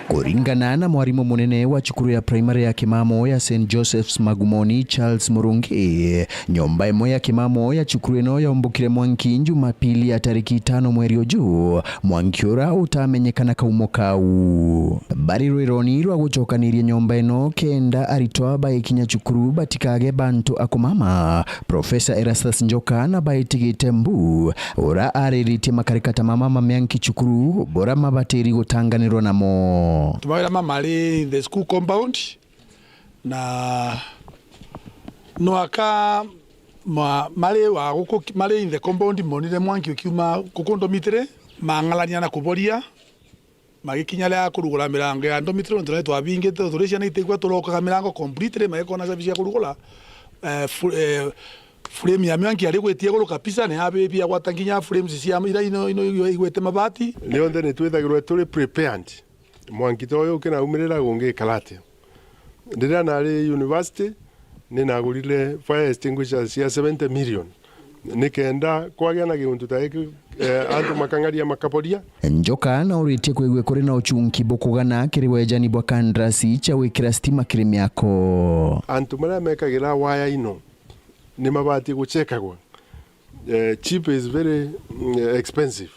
Kuringana na mwarimu munene wa cukuru ya primary ya Kimamo ya Saint Joseph's Magumoni, Charles Murungi, nyomba imwe ya Kimamo ya cukuru ino yaumbukire mwanki Jumapili ya tariki itano mweri uju, mwanki ura utamenyekana kaumo kau. Bari rwironi rwa gucokaniria nyomba ino kenda aritwa baikinya cukuru batikage bantu a kumama, Professor Erastus Njoka na baitigite mbu, ura ariritie makarikata mama ma mianki cukuru, bura mabatiri gutanganirwa namo. Tumawira mama ari in the school compound, na no aka ma-, mari wa guku, mari in the compound, monire mwanki ukiuma guku dormitory, mang'alania na kuboria, magikinya ria kurugura mirango ya dormitory, nontu nai twabingite, turi ciana itiigua turokaga mirango completely, magikona cabi cia kurugura, eh, fu-, eh, frame ya mwanki yari igwite iguru kabisa, ni yabibia gwata nginya frames cia ira ino, ino igwite mabati. Rionthe ni twithagirwe turi prepared. Mwanki ta uyu ukinaumirira gungikara atia? Riria nari university, ni nagurire fire extinguishers cia seventy million, nikenda kwagia na giuntu ta giki, eh, antu makang'aria makaboria. Njoka nauritie kwigua kuri na uchunki bukugana kiri wejani bwa kandarasi cia gwikira stima kiri miako. Antu maria mekagira waya ino ni mabati guchekagwa. Eh, cheap is very, mm, expensive.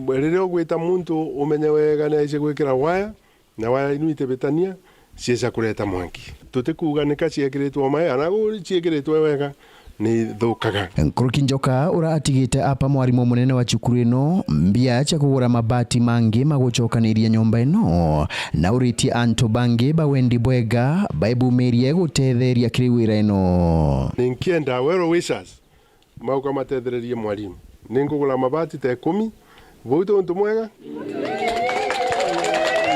Riria ugwita muntu umenye wega ni aici gwikira waya, na waya inu itibitania, cieca kureta mwanki. Tutikuuga nika ciekiritwe mae, ana gu ciekiritwe wega, ni ithukaga. Nkuruki Njoka, ura atigite apa mwarimu munene wa cukuru ino, mbia cia kugura mabati mangi ma gucokaniria nyomba ino, na uritie antu bangi ba wendi bwega baibumirie gutetheria kiri wira ino. Ninkienda well wishers mauka matethererie mwarimu. Ninkugura mabati ta ikumi, bau ti untu mwega?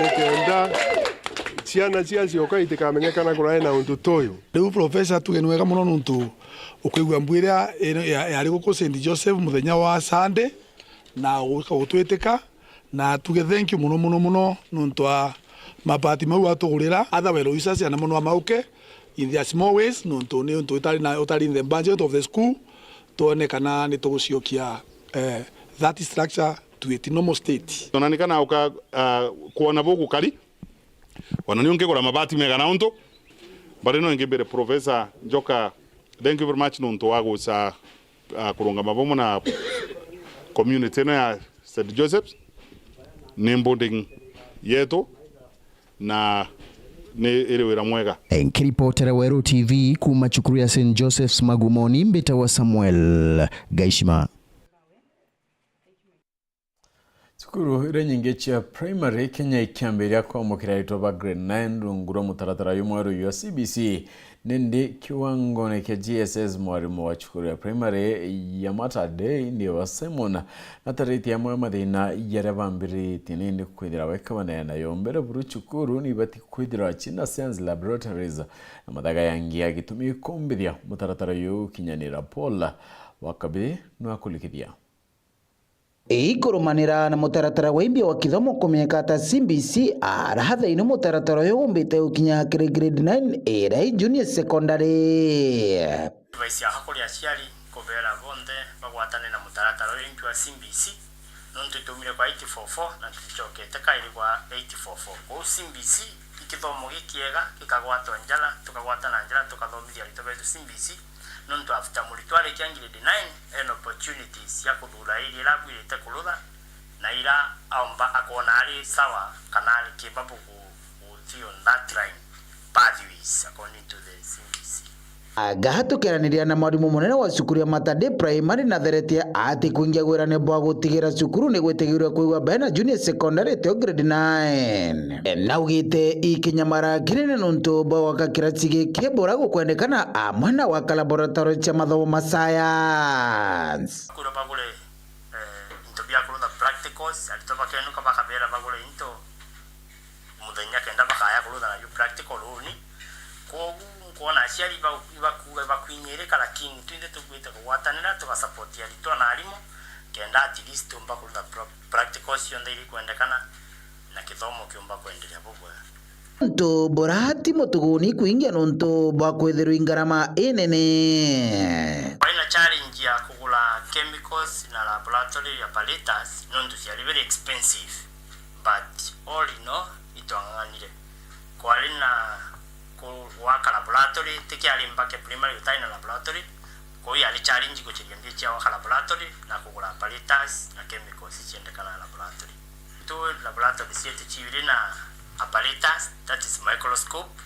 Nikenda ciana cia cioka itikamenyekana kurai na untu ta uyu. Riu Professor, tuge ni wega mono nontu ukwigua mbu iria ino ya-, yari guku Saint Joseph muthenya wa Sunday, na uka gutwitika, na tuge thank you mono, mono, mono nontu wa mabati mau atugurira. Otherwise, uisa ciana mono amauke in their small ways, nontu ni untu utari na, utari in the budget of the school, twone kana ni tuguciokia, eh, that structure to its normal state. Ona ni kana uka, ah, kwona bugukari, ona ni ungigura mabati mega na untu, but no ingi mbere Professor Njoka, thank you very much nontu wa guca ah, kurungama bamwe na community ino ya Saint Joseph's. Ni building yetu na ni iri wira mwega. Nkiripotera Weru T V kuuma cukuru ya Saint Joseph's Magumoni, mbitagwa Samuel Gaishima. Cukuru iria nyingi cia primary Kenya ikiambiria kwamukira aritwa ba grade nine rungu rwa mutaratara uyu mweru jwa C B C, nindi kiwangone kia G S S, mwarimu wa cukuru ya primary ya Mater Dei Ndioba Simon nataritie amwe mathina jaria bambiritie nindi kwithira we kabanene nayo. Mbere buru cukuru nibati kwithirwa cina science laboratories na mathaga yangi ya gitumi kumbithia mutaratara uyu ukinyanira. Paul wa Kabiri nwakulikithia. Ikurumanira na mutaratara wa imbia wa kithomo kumenyeka ta C B C, arathaini mutaratara uyu umbite gukinya kiri grade nine iria i junior secondary. Advice yakwa kuri aciari, kubera bonthe bagwatane na mutaratara uyu inki wa C B C, nontu itumire kwa eight four four na tuticokete kairi kwa eight four four. Kwou C B C i kithomo gikiega gikagwatwa njara, tukagwatana njara, tukathomithia aritwa betu C B C, nontu after muritwa arikia grade nine, ena opportunities cia kuthura area iria abwirite kurutha, na ira aumba akoona ari sawa kana ari capable gu-, guthii on that line, pathways according to the C B C. Anga tukiaraniria na mwarimu munene wa cukuru ya Mater Dei Primary na Theretia ati kwingia gwirane bwa gutigira cukuru ni gwitigirwe kwigwa mbere na junior secondary tio grade nine. Naugite ikinya mara kinene nontu bwa gwaka kirasi giki bura gukwendekana amwe na gwaka laboratory cia mathomo ma science. Kura bagure, eh, into bia kurutha practicals, aritwa bakenuka bakabera bagure into muthenya kenda bakaya kurutha nayo practical uni. Kwogu nkwona aciari iba-, ibakuga, ibakwinyirika, lakini twinthe tukwite kugwatanira, tugasapoti aritwa na arimu, kenda at least tumba kurutha pro-, practicals cionthe iri kwendekana na kithomo kiumba kwenderea bubwega. Untu bura ti mutuguni kwingia nontu bwa kwithirwa i ngarama inene. Kwari na challenge Njia kugura chemicals na laboratory apparatus nontu ciari very expensive, but all in all, itwang'ang'anire. Kwari na ku-, gwaka laboratory, ti kiari Mbake Primary gutari na laboratory, kou yari challenge guciria mbia cia gwaka laboratory na kugura apparatus na chemicals ciendekanaga laboratory. Tu laboratory cietu ciiri na apparatus, that is microscope,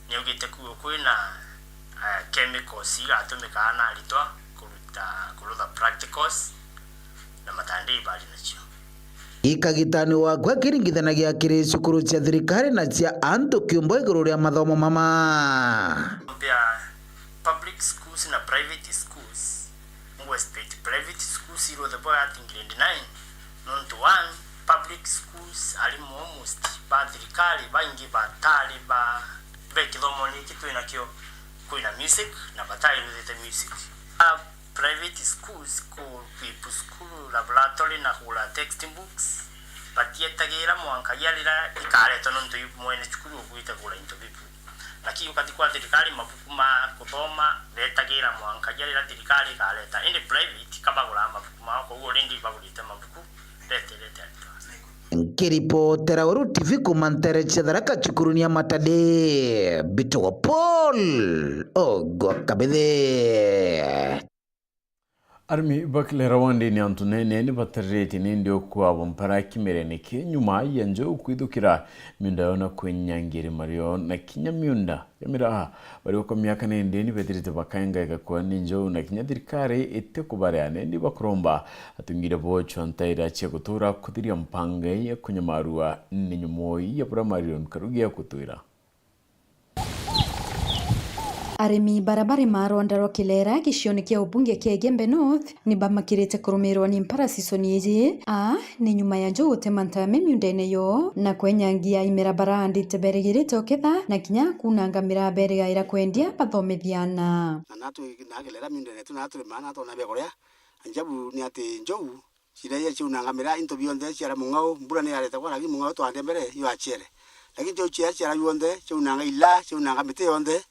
niaugite kuo kwina, eh, chemicals igatumikaga na aritwa kuruta, kurutha practicals na matandei bari nacio. Ikagitani wakwa kiringithanagia kiri cukuru cia thirikari na cia antu kiumbo iguru ria mathomo mama. Mpia public schools na private schools, ngwespect private schools iruothe bwa at grade nine, nontu one, public schools, arimu almost ba thirikari baingi batari ba, be kithomo giki twinakio, kwina music na batari ruthite music. A private schools ku equip school laboratory na kugura textbooks, batietagira mwanka ya rira ikaretwa nontu i mwene cukuru ugwite kugura into bibu. Lakini ukathi kwa thirikari, mabuku ma kuthoma betagira mwanka ja rira thirikari ikareta. Indi private kabagura mabuku mao, koguo already bagurite mabuku, beterete aritwa. Nkiripotera Weru T V kuuma ntere cia Tharaka, cukuruni ya Matadi, mbitagwa Paul Ogo Kabithe. Arimi ba Kilera wandini ya Ntunene ni batariritie nindi ukwabo mpara kimerene ki nyuma ya njou kwithukira miunda yao na kwenyangia irima rio na kinya miunda ya miraa. Bari kwa miaka nindi ni bethirite bakaengaika kwa ni njou na kinya thirikari iti kubaria, nindi bakuromba atungire bo chwa ntaira cia gutura kuthiria mpanga ya kunyamarua ni nyumoi ya bura Marion Karugi ya kutwira. Arimi bara bari marwanda rwa Kilera gicione kia ubunge kia Igembe North ni bamakirite kurumirwa ni mpara season iji. Aa ni nyuma ya njou gutema ntame miundene yo na kwenyangia imera baraandite berigirite uketha na kinya kunanga miraa berigaira kwendia bathomithia aana. Na natu na Kilera miundene tu na turima na twona bia kuria. Ajabu ni ati njou ciria ciaunanga miraa into bionthe ciara mung'ao, mbura ni yarete kwa, lakini mung'ao twande mbere yo aciere. Lakini njou ciria ciara yuonthe, ciaunanga ila, ciaunanga miti yonthe,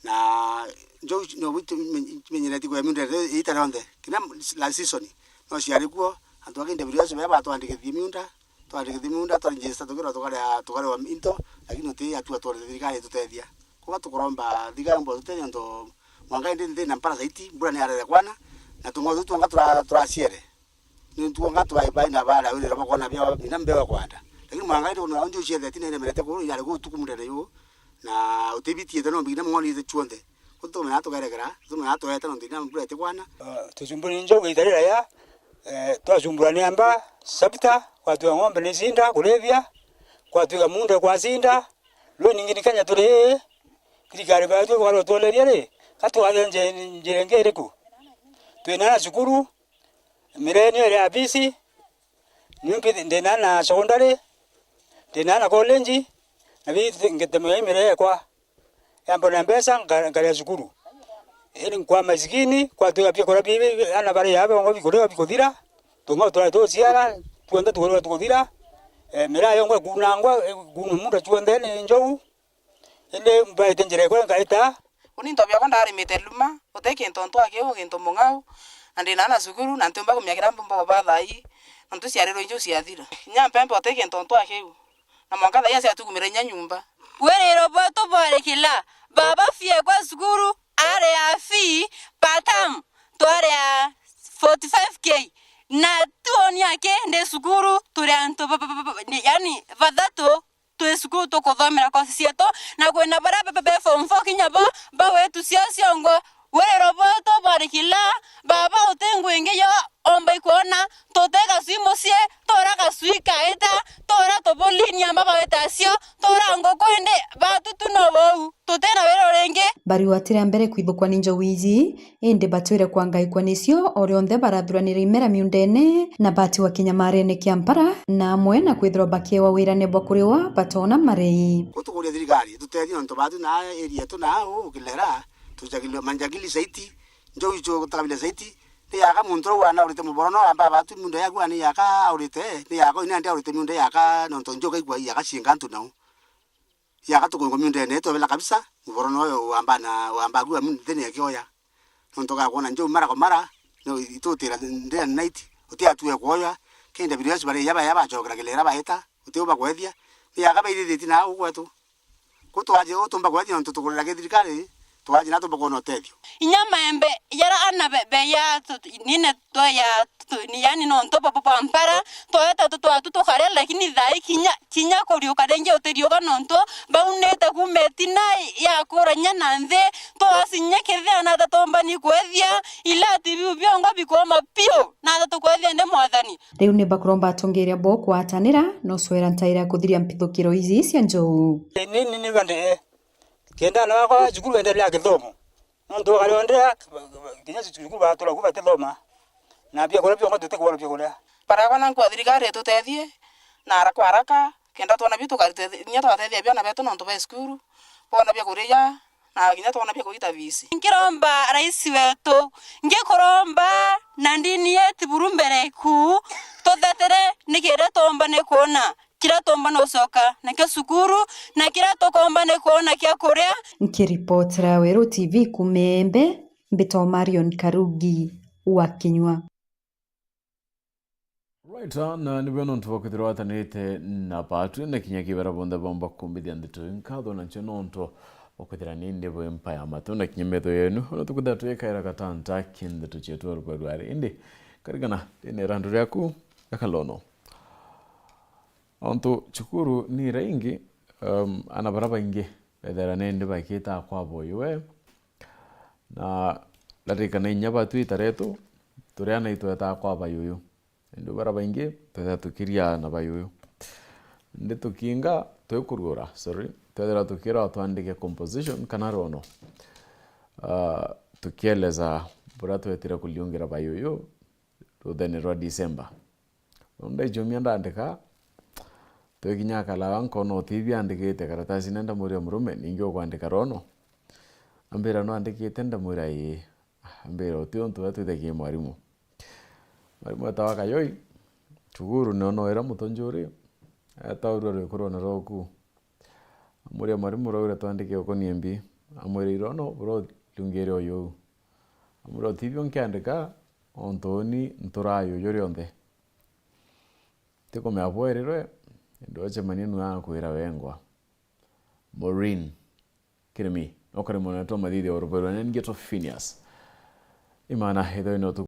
na njou no bu tumenyeretie kuya miunda yetu ita yonthe. Kinya la season, no ciari kuo, antu aki W S B batwandikithie miunda, twandikithie miunda, twa register tukirwa tukaria, tukarewa into, lakini uti atua twone thirikari ituteethia. Kuga tukuromba thirikari mbo tuteethia nontu mwanka indi nthi na mpara zaiti, mbura ni yarere kwana, na tung'ao tutu twonka tura-, turaciere. Ni twonka twae baina bara wirira bakona bia ina mbeo kwanda. Lakini mwanka indi ona onjo ciethe tina iremerete kuru yari gutuku mundene yu na utibitiete no mbina mng'oni ite chuonthe. Kutumena tugeregera, tumena twete no ndina mbura itikwana. Ah, tucumbura ni njou itarira ya, eh, twacumbura ni amba, sabita, kwatwika ng'ombe ni cinda, kurithia, kwatwika munde kwa cinda, ruu ningi ni Kenya turi, thirikari baitwi kwara utweleria ri, ka twathe nje-, njira ingi iriku? Twina na cukuru, Mireni iri abisi, ni mbithi-, ndina na secondary, ndina na college, na bithi ngitemera imire yakwa. Yambona mbeca, nka-, nkaria cukuru. Indi nkwa masikini, kwatwika biakuria bi-, bi-, bi-, aana bari aa bongwa bikuria bikuthira, tung'ao twae tuciara, tuonthe tukuria tukuthira, eh, miraa yongwa ikunangwa, ikunwa munda cuonthe ni njou. Indi mbaite njira ikwe nkaita. Uni into biakwa ndarimite luma, uti kintu ntu akiu, kintu mung'au, na ndina na cukuru, na ntiumba kumia kiria mbumba kuba thaa ii, nontu ciarirwe inju ciathira. Kinya mpempe uti kintu ntu akiu, na mwanka thaa ii aciatukumira inya nyumba. Wiriro bwetu bwari kila, baba fee kwa cukuru, ari a fee, per term, twari a forty five K, na tuoni aki ndi cukuru, turi antu ba, ba, ba, ba, ni, yani, bathatu, twi cukuru tukuthomera kosi cietu, na kwina baria be, be, be form four kinya bo, bawitu cio ciongo. Wiriro bwetu bwari kila, baba uti ngui ingi yo omba ikwona, tuti gacui mucii, tura gacui kaita, tura tubuli ni amba bawita cio, tura nguku indi batutu no bou, tuti na wira uringi. Barigwatire mbere kwithukwa ni njou iji, indi batwire kwangaikwa nicio o rionthe barathuranire imera miundene, na batigwa kinyamarene kia mpara, na amwe na kwithirwa bakiewa wirane bwa kuriwa batoona marei. Gutukuria thirikari itutethie nontu batu na area yetu na au Kilera, tujagilwe manjagili zaiti, njou icio gutakabila zaiti, ni yaka muntu uu anaurite muboro no amba batu miunda yaku ani yaka aurite, ni yaka ina ndi aurite miunda yaka nontu njou kaikwa yaka cinga antu nau. Yaka tukungo miundene twebela kabisa, muboro noyo wamba na, wamba agu amu nthini ya kioya. Nontu gakwona njou mara kwa mara, no itutira day and night, uti atue kwoya, kenda video yacu bari yaba yaba chokera kelera baeta, uti uba kwethia, ni yaka baithithiti na au kwetu. Ku twaje utumba kwethia nontu tukurira ki thirikari, twaje na tumba kwona utethio. Inya maembe yara ana be, be ya tu, nine twa ya tu, ni yani nontu babo bampara, tweta tu twatu tukaria, lakini thai kinya, kinya kuriuka ringi utiriuka nontu baunite kuma itina ya kuranya na nthi, twasinya kithia na tatombani kwethia, ilati biu biongo bikoma piu, na tatukwethia ndi mwathani. Riu ni bakuromba atongeria bo kwatanira, no swera ntaira kuthiria mpithukiro iji cia njou. Ni, ni, ni bande, kenda na wakwa cukuru endelea kithomo. Nontu wakari ondea, kinya cukuru batura ku batithoma. Na bia kuria biongo tutikwona bia kuria. Barakwa na nkwa thirikari itutethie, na haraka haraka, kenda twona biu tukarite, kinya twatethia biana betu nontu ba cukuru, bona bia kuria, na kinya twona bia kuita bisi. Nkiromba rais wetu, ngikuromba na ndini yetu buru mbere ku, tuthethere ni kenda tumbane kwona kiria tumbane gucoka nakio cukuru, na kiria tukumbane kwona kia kuria. Nkiripotera Weru T V kuuma Embe, mbitwa Marion Karugi wa Kinyua. Right, ah, na nibwe nontu bwa kwithirwa watanite na batwi na kinya kibera bonthe bomba kumbithia ndeto ii nkatho, nacio nontu bwa kwithira ni ndi bwimpa ya matu na kinya metho yenu, ona tukwithira twikaira gatanta ki ndeto cietu arubaru ari. Indi karigana thini irandu riaku gakalono. Ontu cukuru ni ira ingi, um, ana bara baingi bethera ni ndi bakita kwa boywe, na ndarikana inya batwi itaretu, turi ana itweta kwa bayuyu. Indi bara baingi twethira tukiria na bayuyu. Indi tukiinga, twikurugura, sorry, twethira tukirwa twandike composition kana rono. Ah, tukieleza buria twetire kuliungira bayuyu ruthene rwa December. Nonda ijumia ndandika, twikinya akalawa nkona utibi andikite karatasine, ndamuria murume, ningi ukwandika rono? Ambira no andikite, ndamwira ii. Ambira uti untu we twithagia mwarimu. Mwarimu etawa Kayoi, cukuru nio noira mutonjuri, etaurua rwikurone rwoku. Amuria mwarimu, uraure twandike ukonie mbi? Amwira irono, bro, liungire uyu. Amwira utibio nkiandika, ontu uni nturayuyu rionthe. Tikumea bwerirwe, indi ocemania nu akwira wengwa. Maureen Kirimi, okari mwana wetu wa mathithio wa rubaru rwa nene ngeto Phineas. Imana, itho ino tuku